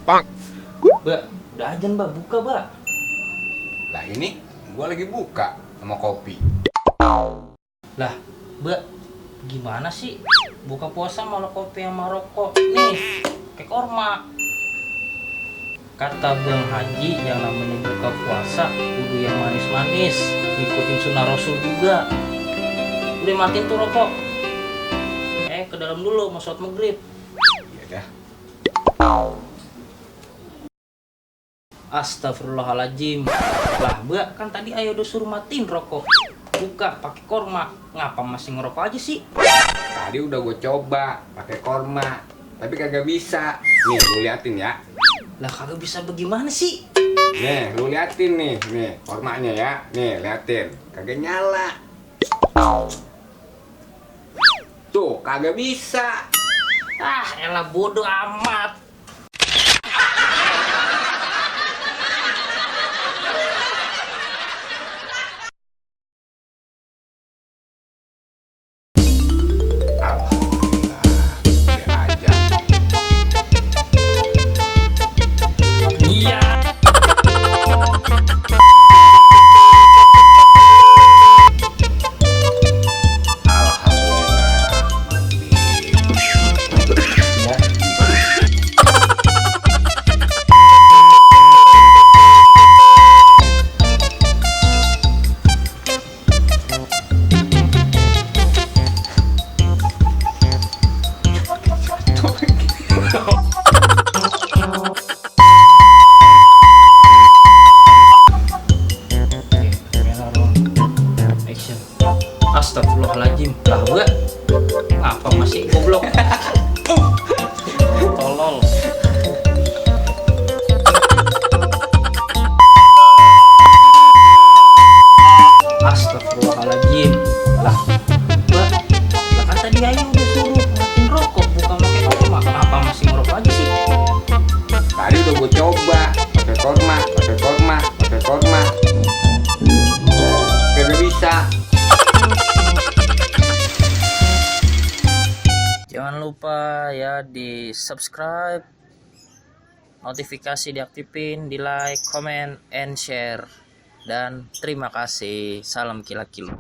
Mbak, udah ajan mbak, buka mbak. Lah ini gua lagi buka sama kopi. Lah, mbak, gimana sih? Buka puasa malah kopi sama rokok. Nih, kayak korma. Kata Bang Haji, yang namanya buka puasa kudu yang manis-manis, ngikutin sunnah Rasul juga. Udah matiin tuh rokok. Ke dalam dulu, mau sholat maghrib. Iya dah. Astagfirullahaladzim. Lah mbak, kan tadi ayah udah suruh matiin rokok. Buka pakai korma. Ngapa masih ngerokok aja sih? Tadi udah gue coba pakai korma, tapi kagak bisa. Nih, lu liatin ya. Lah kagak bisa bagaimana sih? Nih, lu liatin nih kormanya ya. Nih, liatin. Kagak nyala. Tuh, kagak bisa. Ah, elah bodoh amat. Alhamdulillah, udah aja. Iya. Alhamdulillah, mandi. Action. Astagfirullahaladzim. Lah mbak, ngapa masih goblok? Tolol. Astagfirullahaladzim. Lah mbak, lah kan tadi ayah udah suruh matiin rokok, bukan pakai korma. Ngapa masih ngerokok aja sih? Tadi udah gue coba pakai korma. Kagak bisa. Jangan lupa ya di subscribe, notifikasi diaktifin, di like, comment, and share. Dan terima kasih. Salam kila kilo.